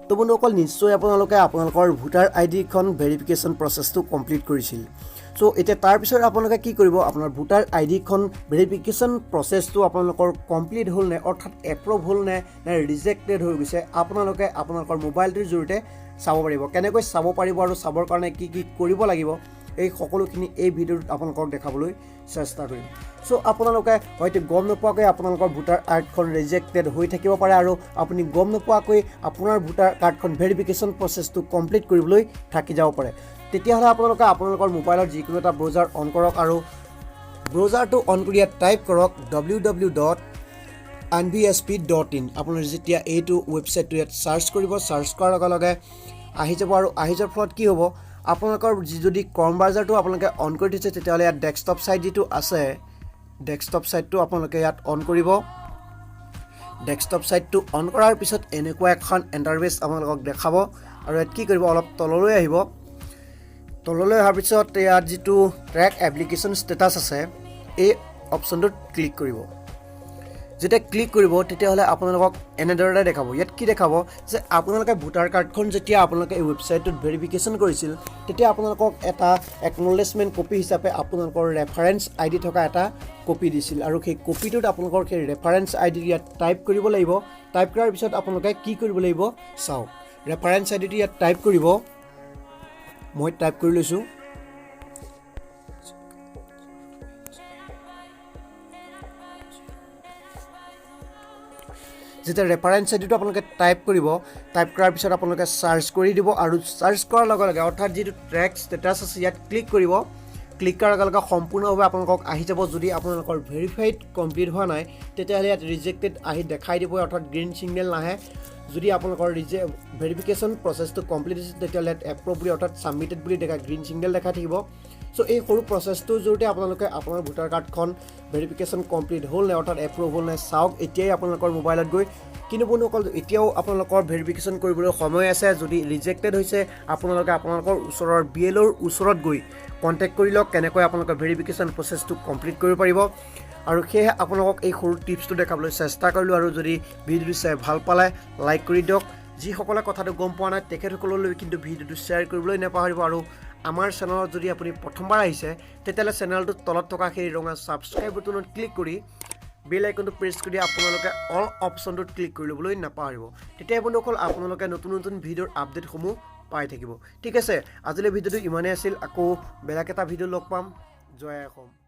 তো বন্ধুসকল, নিশ্চয় আপোনালোকে আপোনালোকৰ ভোটাৰ আই ডিখন ভেৰিফিকেশ্যন প্ৰচেছটো কমপ্লিট কৰিছিল। চ' এতিয়া তাৰপিছত আপোনালোকে কি কৰিব? আপোনাৰ ভোটাৰ আই ডিখন ভেৰিফিকেশ্যন প্ৰচেছটো আপোনালোকৰ কমপ্লিট হ'ল নে, অৰ্থাৎ এপ্ৰুভ হ'ল নে, নে ৰিজেক্টেড হৈ গৈছে, আপোনালোকে আপোনালোকৰ মোবাইলটোৰ জৰিয়তে চাব পাৰিব। কেনেকৈ চাব পাৰিব আৰু চাবৰ কাৰণে কি কি কৰিব লাগিব, এই সকলোখিনি এই ভিডিঅ'টোত আপোনালোকক দেখাবলৈ চেষ্টা কৰিম। চ' আপোনালোকে হয়তো গম নোপোৱাকৈ আপোনালোকৰ ভোটাৰ কাৰ্ডখন ৰিজেক্টেড হৈ থাকিব পাৰে আৰু আপুনি গম নোপোৱাকৈ আপোনাৰ ভোটাৰ কাৰ্ডখন ভেৰিফিকেশ্যন প্ৰচেছটো কমপ্লিট কৰিবলৈ থাকি যাব পাৰে। তেতিয়াহ'লে আপোনালোকে আপোনালোকৰ মোবাইলত যিকোনো এটা ব্ৰাউজাৰ অন কৰক আৰু ব্ৰাউজাৰটো অন কৰি ইয়াত টাইপ কৰক ww.nvsp.in। আপোনাৰ যেতিয়া এইটো ৱেবছাইটটো ইয়াত চাৰ্চ কৰিব, চাৰ্চ কৰাৰ লগে লগে আহি যাব। আৰু আহি যোৱাৰ ফলত কি হ'ব? আপোনালোকৰ যি যদি ক্ৰম ব্ৰাউজাৰটো আপোনালোকে অন কৰি থৈছে, তেতিয়াহ'লে ইয়াত ডেস্কটপ ছাইট যিটো আছে, ডেস্কটপ ছাইটটো আপোনালোকে ইয়াত অন কৰিব। ডেস্কটপ ছাইটটো অন কৰাৰ পিছত এনেকুৱা এখন ইণ্টাৰফেচ আপোনালোকক দেখাব। আৰু ইয়াত কি কৰিব? অলপ তললৈ আহিব। তললৈ অহাৰ পিছত ইয়াত যিটো ট্ৰেক এপ্লিকেশ্যন ষ্টেটাছ আছে, এই অপশ্যনটোত ক্লিক কৰিব। যেতিয়া ক্লিক কৰিব, তেতিয়াহ'লে আপোনালোকক এনেদৰে দেখাব। ইয়াত কি দেখাব যে আপোনালোকে ভোটাৰ কাৰ্ডখন যেতিয়া আপোনালোকে এই ৱেবছাইটটোত ভেৰিফিকেশ্যন কৰিছিল, তেতিয়া আপোনালোকক এটা একনলেজমেণ্ট কপি হিচাপে আপোনালোকৰ ৰেফাৰেঞ্চ আই ডি থকা এটা কপি দিছিল। আৰু সেই কপিটোত আপোনালোকৰ সেই ৰেফাৰেঞ্চ আই ডি ইয়াত টাইপ কৰিব লাগিব। টাইপ কৰাৰ পিছত আপোনালোকে কি কৰিব লাগিব চাওক। ৰেফাৰেঞ্চ আই ডিটো ইয়াত টাইপ কৰিব। মই টাইপ কৰি লৈছোঁ। যেতিয়া ৰেফাৰেঞ্চ আই ডিটো আপোনালোকে টাইপ কৰিব, টাইপ কৰাৰ পিছত আপোনালোকে চাৰ্চ কৰি দিব। আৰু চাৰ্চ কৰাৰ লগে লগে, অৰ্থাৎ যিটো ট্ৰেক ষ্টেটাছ আছে, ইয়াত ক্লিক কৰিব। ক্লিক কৰাৰ লগে লগে সম্পূৰ্ণভাৱে আপোনালোকক আহি যাব। যদি আপোনালোকৰ ভেৰিফাইড কমপ্লিট হোৱা নাই, তেতিয়াহ'লে ইয়াত ৰিজেক্টেড আহি দেখাই দিব, অৰ্থাৎ গ্ৰীণ ছিগনেল নাহে। যদি আপোনালোকৰ ভেৰিফিকেশ্যন প্ৰচেছটো কমপ্লিট হৈছে, তেতিয়াহ'লে ইয়াত এপ্ৰুভ বুলি, অৰ্থাৎ ছাবমিটেড বুলি দেখাই গ্ৰীণ ছিগনেল দেখাই থাকিব। চ' এই সৰু প্ৰচেছটোৰ জৰিয়তে আপোনালোকে আপোনাৰ ভোটাৰ কাৰ্ডখন ভেৰিফিকেশ্যন কমপ্লিট হ'ল নে, অৰ্থাৎ এপ্ৰুভ হ'ল নে, চাওক এতিয়াই আপোনালোকৰ মোবাইলত গৈ। কিন্তু বন্ধুসকল, এতিয়াও আপোনালোকৰ ভেৰিফিকেশ্যন কৰিবলৈ সময় আছে। যদি ৰিজেক্টেড হৈছে, আপোনালোকে আপোনালোকৰ ওচৰৰ বি এল অ'ৰ ওচৰত গৈ কণ্টেক্ট কৰি লওক কেনেকৈ আপোনালোকৰ ভেৰিফিকেশ্যন প্ৰচেছটো কমপ্লিট কৰিব পাৰিব। আৰু সেয়েহে আপোনালোকক এই সৰু টিপছটো দেখাবলৈ চেষ্টা কৰিলোঁ। আৰু যদি ভিডিঅ'টো চাই ভাল পালে লাইক কৰি দিয়ক। যিসকলে কথাটো গম পোৱা নাই, তেখেতসকললৈ কিন্তু ভিডিঅ'টো শ্বেয়াৰ কৰিবলৈ নাপাহৰিব। আৰু আমাৰ চেনেলত যদি আপুনি প্ৰথমবাৰ আহিছে, তেতিয়াহ'লে চেনেলটোৰ তলত থকা সেই ৰঙা ছাবস্ক্ৰাইব বটনত ক্লিক কৰি বেল আইকনটো প্ৰেছ কৰি আপোনালোকে অল অপশ্যনটোত ক্লিক কৰি ল'বলৈ নাপাহৰিব। তেতিয়াই বন্ধুসকল, আপোনালোকে নতুন নতুন ভিডিঅ'ৰ আপডেটসমূহ পাই থাকিব। ঠিক আছে, আজিলৈ ভিডিঅ'টো ইমানেই আছিল। আকৌ বেলেগ এটা ভিডিঅ' লগ পাম। জয় অসম।